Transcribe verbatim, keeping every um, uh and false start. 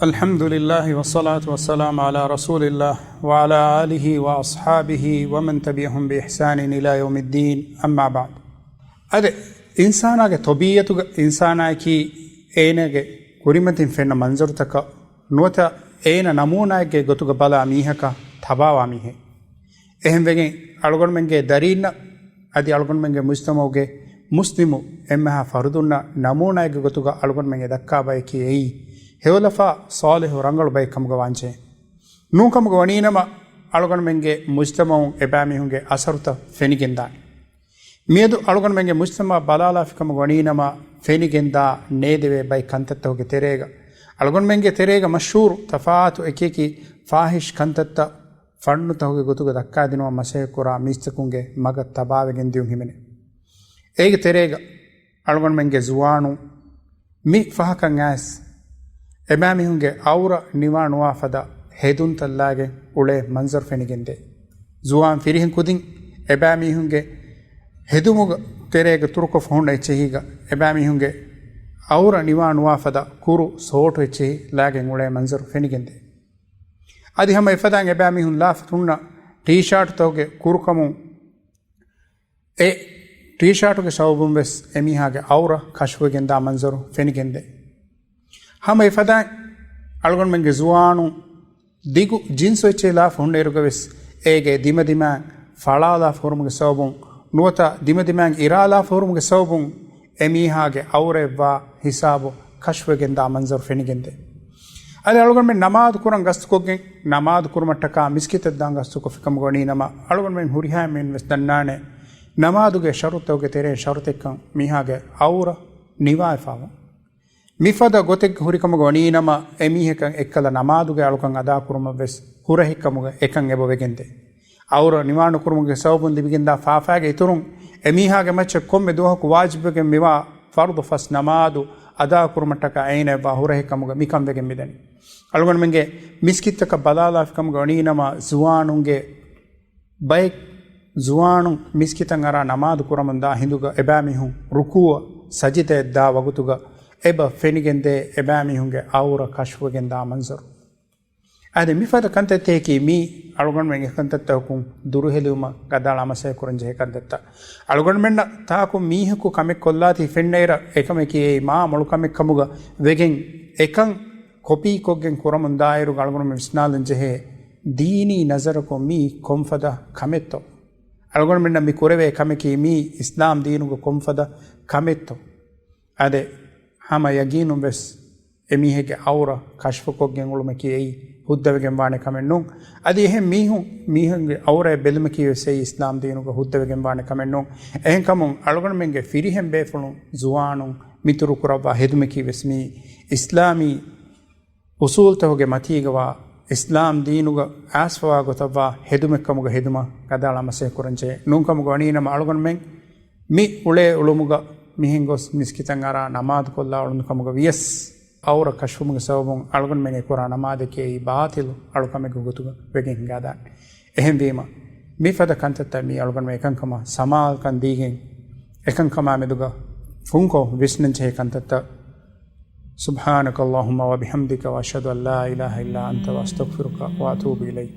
الحمد لله والصلاة والسلام على رسول الله وعلى آله وأصحابه ومن تبعهم بإحسان إلى يوم الدين، أما بعد. އަދި އިންސާނާގެ ތޮބީއަތުގަ އިންސާނާއަކީ އޭނާގެ ކުރިމަތިން ފެންނަ މަންޒަރުތަކަށް ނުވަތަ އޭނަ ނަމޫނާއެއްގެ ގޮތުގަ ބަލާ މީހަކަށް ތަބާވާ މީހެއް. އެހެންވެގެން އަޅުގަނޑުމެންގެ ދަރީންނަށް އަދި އަޅުގަނޑުމެންގެ މުޖްތަމަޢުގެ މުސްލިމު އެންމެހާ ފަރުދުންނަށް ނަމޫނާއެއްގެ ގޮތުގަ އަޅުގަނޑުމެން އެ ދައްކާ ބަޔަކީ އެއީ ހެޔޮލަފާ ޞާލިޙު ރަނގަޅު ބައެއް ކަމުގަ ވާންޖެހޭ. ނޫންކަމުގަ ވަނީނަމަ، އަޅުގަނޑުމެންގެ މުޖްތަމަޢުން އެބައިމީހުންގެ އަސަރުތައް ފެނިގެންދާނެ. މިއަދު އަޅުގަނޑުމެންގެ މުޖްތަމަޢަށް ބަލާލާފިކަމުގަ ވަނީނަމަ، ފެނިގެންދާ ނޭދެވޭ ބައެއް ކަންތައްތަކުގެ ތެރޭގަ، އަޅުގަނޑުމެންގެ ތެރޭގަ މަޝްހޫރު ތަފާތު އެކިއެކި ފާޙިޝް ކަންތައްތައް ފަންނުތަކުގެ ގޮތުގަ ދައްކާދިނުމަށް މަސައްކަތްކުރާ މީސްތަކުންގެ މަގަށް ތަބާވެގެން ދިޔުން ހިމެނޭ. އޭގެ ތެރޭގަ އަޅުގަނޑުމެންގެ ޒުވާނުން މި ފަހަކަށް އައިސް، އެބައިމީހުންގެ އައުރަ ނިވާ ނުވާ ފަދަ ހެދުންތައް ލާގެން އުޅޭ މަންޒަރު ފެނިގެންދޭ. ޒުވާން ފިރިހެން ކުދިން އެބައިމީހުންގެ ހެދުމުގެ ތެރޭގަ ތުރުކޮށް ހުންނަ އެއްޗެހީގަ، އެބައިމީހުންގެ އައުރަ ނިވާ ނުވާ ފަދަ ކުރު ސޯޓު އެއްޗެހި ލާގެން އުޅޭ މަންޒަރު ފެނިގެންދޭ. އަދި ހަމަ އެފަދައިން އެބައިމީހުން ލާފަ ހުންނަ ޓީޝާޓުތަކުގެ ކުރުކަމުން، އެ ޓީޝާޓުގެ ސަބަބުން ވެސް އެމީހާގެ އައުރަ ކަޝްފުވެގެންދާ މަންޒަރު ފެނިގެންދޭ. ހަމަ އެފަދައިން އަޅުގަނޑުމެންގެ ޒުވާނުން ދިގު ޖިންސު އެއްޗެހި ލާފަ ހުންނައިރުގަ ވެސް އޭގެ ދިމަދިމާއިން ފަޅާލާފަ ހުރުމުގެ ސަބަބުން ނުވަތަ ދިމަދިމާއިން އިރާލާފަ ހުރުމުގެ ސަބަބުން އެމީހާގެ އައުރައެއްވާ ހިސާބު ކަޝްފުވެގެންދާ މަންޒަރު ފެނިގެންދޭ. އަދި އަޅުގަނޑުމެން ނަމާދު ކުރަން ގަސްތުކޮށްގެން، ނަމާދު ކުރުމަށްޓަކާ މިސްކިތަށް ދާން ގަސްތުކޮށްފިކަމުގަ ވަނީނަމަ، އަޅުގަނޑުމެން ހުރިހާ އެންމެން ވެސް ދަންނާނެ، ނަމާދުގެ ޝަރުޠުތަކުގެ ތެރެއިން ޝަރުޠެއްކަން މީހާގެ އައުރަ ނިވާފާވުން. މިފަދަ ގޮތެއްގެ ހުރިކަމުގަ ވަނީނަމަ، އެމީހަކަށް އެއްކަލަ ނަމާދުގެ އަޅުކަން އަދާކުރުމަށް ވެސް ހުރަހެއްކަމުގަ އެކަން އެބަ ވެގެންދޭ. އައުރަ ނިވާނުކުރުމުގެ ސަބަބުން ލިބިގެންދާ ފާފާގެ އިތުރުން، އެމީހާގެ މައްޗަށް ކޮންމެ ދުވަހަކު ވާޖިބުވެގެން މިވާ ފަރުޟު ފަސް ނަމާދު އަދާކުރުމަށްޓަކާ އޭނައަށްވާ ހުރަހެއްކަމުގަ މިކަން ވެގެން މިދަނީ. އަޅުގަނޑުމެންގެ މިސްކިތްތަކަށް ބަލާލާފިކަމުގަ ވަނީނަމަ، ޒުވާނުންގެ ބައެއް ޒުވާނުން މިސްކިތަށް އަރާ ނަމާދު ކުރަމުން ދާ ހިނދުގަ އެބައިމީހުން ރުކޫޢަށް ސަޖިދައަށް ދާ ވަގުތުގަ އެބަ ފެނިގެންދޭ އެބައިމީހުންގެ އައުރަ ކަޝްފުވެގެން ދާ މަންޒަރު. އަދި މިފަދަ ކަންތައްތަކަކީ މީ އަޅުގަނޑުމެން އެކަންތައްތަކުން ދުރުހެލިވުމަށް ގަދައަޅާ މަސައްކަތް ކުރަން ޖެހޭ ކަންތައްތައް. އަޅުގަނޑުމެންނަށް ތާކު މީހަކު ކަމެއް ކޮށްލާތީ ފެންނައިރަށް އެކަމަކީ އެއީ މާ މޮޅު ކަމެއް ކަމުގަ ވެގެން އެކަން ކޮޕީކޮށްގެން ކުރަމުން ދާއިރު އަޅުގަނޑުމެން ވިސްނާލަން ޖެހޭ ދީނީ ނަޒަރަކުން މީ ކޮންފަދަ ކަމެއްތޯ؟ އަޅުގަނޑުމެންނަށް މި ކުރެވޭ ކަމަކީ މީ އިސްލާމް ދީނުގެ ކޮންފަދަ ކަމެއްތޯ؟ އާދެ، ހަމަ ޔަގީނުން ވެސް އެމީހެއްގެ އައުރަ ކަޝްފުކޮށްގެން އުޅުމަކީ އެއީ ހުއްދަވެގެން ވާނެ ކަމެއް ނޫން. އަދި އެހެން މީހުން، މީހުންގެ އައުރައެއް ބެލުމަކީ ވެސް އެއީ އިސްލާމް ދީނުގަ ހުއްދަވެގެން ވާނެ ކަމެއް ނޫން. އެހެންކަމުން އަޅުގަނޑުމެންގެ ފިރިހެން ބޭފުޅުން ޒުވާނުން މިތުރުކުރައްވާ ހެދުމަކީ ވެސް މީ އިސްލާމީ އުސޫލްތަކުގެ މަތީގަވާ އިސްލާމް ދީނުގަ އައިސްފަވާ ގޮތަށްވާ ހެދުމެއްކަމުގަ ހެދުމަށް ގަދައަޅާ މަސައްކަތް ކުރަންޖެހޭ. ނޫންކަމުގަ ވަނީނަމަ އަޅުގަނޑުމެން މި އުޅޭ އުޅުމުގަ މިހެން ގޮސް މިސްކިތަށް އަރާ ނަމާދު ކޮށްލާ އުޅުނު ކަމުގަ ވިޔަސް، އައުރަ ކަޝްފުމުގެ ސަބަބުން އަޅުގަނޑުމެން އެ ކުރާ ނަމާދަކީ އެއީ ބާޠިލު އަޅުކަމެއްގެ ގޮތުގަ ވެގެން ހިނގާދާނެ. އެހެންވީމަ، މިފަދަ ކަންތައްތައް މީ އަޅުގަނޑުމެން އެކަންކަމަށް ސަމާލުކަން ދީގެން، އެކަންކަމާ މެދުގަ ފުންކޮށް ވިސްނަންޖެހޭ ކަންތައްތައް. سبحانك اللهم وبحمدك وأشهد أن لا إله إلا أنت وأستغفرك وأتوب إليك.